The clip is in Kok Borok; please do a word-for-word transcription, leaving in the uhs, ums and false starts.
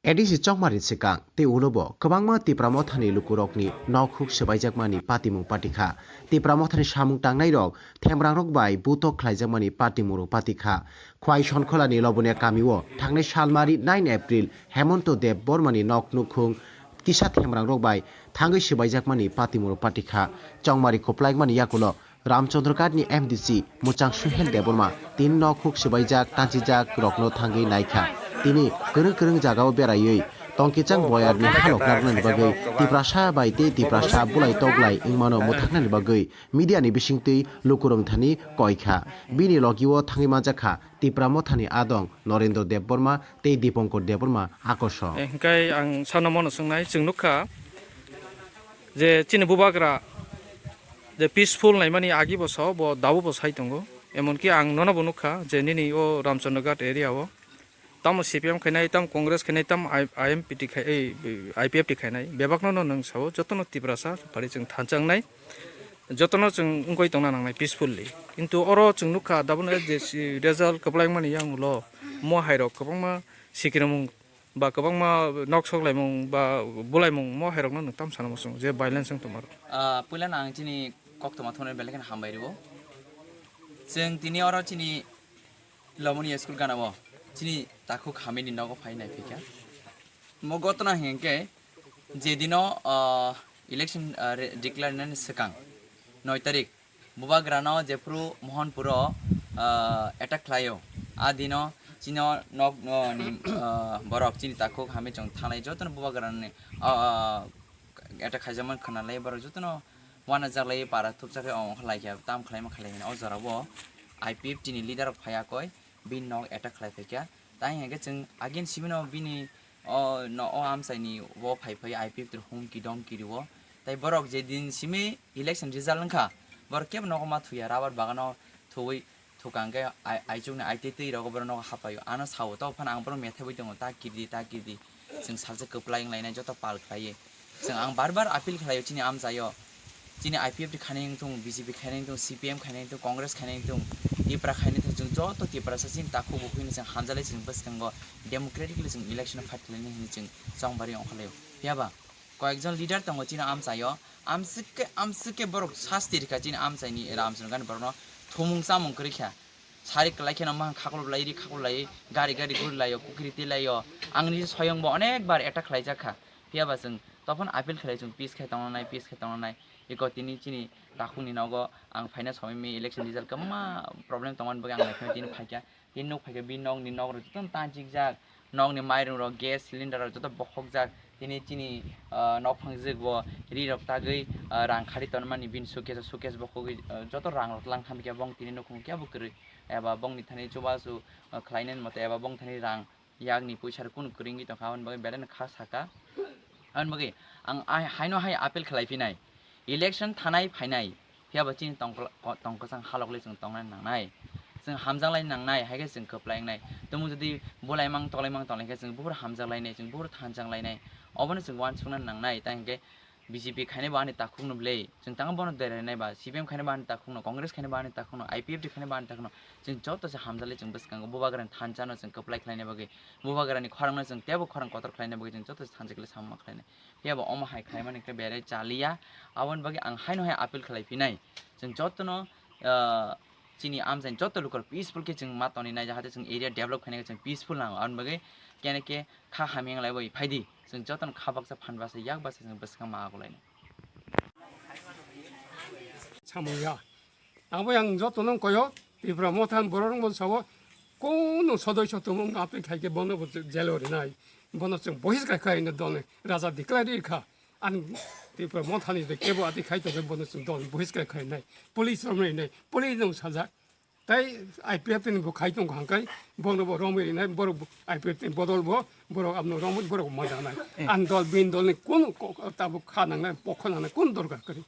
A D C chongmari swkang tei ulobo kwbangma Tipra Mothani lukurokni nok huk swbaijakmani patimung patikha. Tipra Mothani samung tangnairok themrangrok bai butok khlaijakmani patimungrok patikha. Khwai Sonkholani Lobonia kamio thangnai salmari nine April Hemonto Debbarmani nok nukhung kisa themrangrok bai thangwi swbaijakmani patimuro patikha. Chongmari kwplaikmani yakulo Ramchandraghatni M D C mwchang Suhel Debbarma tini nok huk swbaijak tanchijak rokno thangwi naikha. Tini kwrwng kwrwng jagao beraiwi tongkichang boyarni halok narwknani bagwi Tiprasa bai tei Tiprasa bulai toklai wngmano mwthaknani bagwi mediani bisingtwi lukurokni thani koikha. Bini logio thangwi manjakha Tipra Mothani adong Norendra Debbarma tei Dipankar Debbarma akoso. Eh, hingkai ang sana mono swngnai, chwng nukha je chini bubagra je peaceful naimani agi bo sao, bo dabo bo sai tongo. Emonki ang nono bo nukha je nini o Ramchandraghat area o tamo C P M khainai, tamo Congress khainai, tamo I-, I M P T khai, ei, I P F T khainai, bebakno no nwng sao, jotono Tiprasa pari chwng thansa wngnai. Jotono chwng wngwi tongna nangnai peacefully. Kintu oro chwng nukha, dabono S D C result kwplaimani yang ulo mo hairok kwbangma sikirmung ba kwbangma nok sok laimung ba bulaimung mo hairokno nwng tam sana muchung je violence wng tongmaro. Ah, puilano ang chini koktwma thumnai belai kheno hambai rwo. Chwng tini oro chini Lomoni school gana o chini takhuk hamini nogo phai nai phikha. Mo gotona hinkhe je dino, ah, election, ah, re-, declare nani swkang noi tarik bubagrano jephru Mohanpuro, ah, attack khlaio. A dino chino nok, ah, ni, ah, borok chini takhuk hami chwng thanglai jotono bubagrani, ah, ah, attack khaijakmani khwnalai borok jotono uanajaklai para thupjaklai ongkha laikha tam khlaima khlai hino o jorao I P F T ni leader rok phaiya koi bini nok attack khlai phaikha. Tai hinkhe chwng again simino bini o no o amchaini o phai phai I P F T humki domki rwo. Tai borok je din simi election result wngkha, borok kebo nogo ma thuya, rubber bagano thuwi thukang khe ai-, aichukni aitwi twi rogo borok nogo hapaio. Ano sao, to phano ang borok methaiwi tongo, ta kirdi, ta kirdi. Chwng salsa kwplai wnglainai joto pal khlaiwi. Chwng ang bar bar appeal khlaio chini amchaio. Chini I P F T khainai wngthung, B J P khainai wngthung, C P M khainai wngthung, Congress khainai wngthung, Tipra khainai wngthung, chwng joto Tiprasa chini takhuk bukhukno chwng hamjalai chwng bwskango democratically chwng election fight khlainai hinwi chwng chongbarwi ongkhorlaio. Phiyaba koyekjon leader tongo chini amchaio, amswk khe, amswk khe borok sasti rikha chini amchaini Ramchandraghatni borokno thumung chamung kwrwi kha. Sari kwlai kheno mahang khaklop lai ri khaklop lai gari gari guri laio kukri twi laio. Angni soyong bo onek bar attack khlaijak kha. Phiyaba chwng tophon appeal khlai chwng peace khai tongna nai, peace khai tongna nai. Eko tini chini takhukni nogo ang phaina somoi mi election result kwbangma problem tongmani bagwi ang naikhe tini phaikha. Tini nuk phaikhe bini nokni nok rok jotono tanchikjak, nokni mairung rok, gas cylinder rok joto bokhokjak. Tini chini, ah, nok phangjwk bo ri rok tagwi, ah, rang khari tonmani bini suitcase, suitcase bokhogwi, ah, joto rang rok tlang khamikha bong tini nukhung kebo kwrwi eba bongni thani chubachu, ah, khlainani mote eba bong thani rang yakni puisa rok kunu kwrwi wngwi tongkha, aboni bagwi belai no kha saka. Aboni bagwi ang ai-, haino hai appeal khlai phinai, election thanai phainai, phiyaba chini tongkla-, ko-, tongkwchang halok le chwng tongnani nangnai, chwng hamjak lai nangnai, hai khe chwng kwplai wngnai. Tumung jodi bulaimang tolaimang tonglaikhe chwng buphuru hamjak lainai, chwng buphuru thansa wng lainai, obono chwng uansukna nangnai. Tai hinkhe B J P khainai bo ani takhukno bwlwi, chwng tamo bono derainai ba, C P M khainai bo ani takhukno, Congress khainai bo ani takhukno, I P F T khainai bo ani takhukno, chwng joto se hamjak lai chwng bwskango bubagrani thansa no chwng kwplai khlaina bagwi, bubagrani khorang no chwng teibo khorang kotor khlaina bagwi chwng joto se thansa khlai samung ma khlainai. Phiya bo omo hai khlaimani khe berai chaliya. Aboni bagwi ang haino hai appeal khlai phinai, chwng jotono, ah, chini amchaini joto lukurok peaceful khe chwng ma toni nai, jahate chwng area develop khaina khe chwng peaceful nango. Aboni bagwi kene khe kha hamya wng lai bai phai di, chwng jotono kha baksa phan basa yak basa chwng bwskango ma ago lainai. Samung ya. Abo yang joto nang koyo, Tipra Motha borok rok mo sabo, kono sodoi soto mo apik khai ke bono bo jail o rinai, bono chwng bohis khai khai no done, raja declare ri kha, an Tipra Motha ni de kebo ati khai to bono chwng don bohis khai khai nai, police rom rinai, police no sajak, tai I P F ni bo khai tong hang kai, bono bo rom rinai, borok I P F ni bodol bo, borok amno rom, borok ma janai, an dol bin dol ni kono ko-, ko-, tabo kha nang nai, pokho nang nai, kono dorkar kari.